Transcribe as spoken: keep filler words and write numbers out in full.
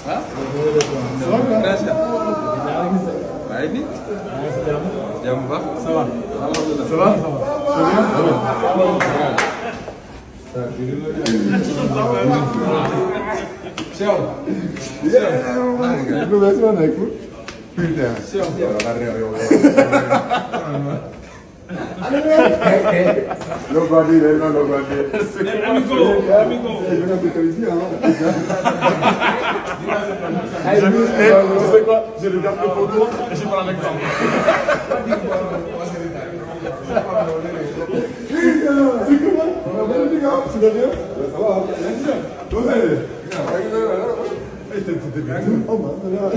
Hein? Ça va? Maa ngi nii. Jàmm bu baax. Ça va? Ça va? Ça va? Ciao. Ciao. Putain. Ciao. Lo guardi, eh, non lo guardi. Eh, amico, amico. Eh, je vais te dire, hein. Eh, tu sais quoi? Je regarde les photos et je prends l'exemple. C'est comment? On a bien dit, hein? Tu vas bien? Ça va, hein? Bien sûr. Toi, eh, regarde, regarde, regarde. Eh, t'es, t'es, t'es bien. Oh, bah, là.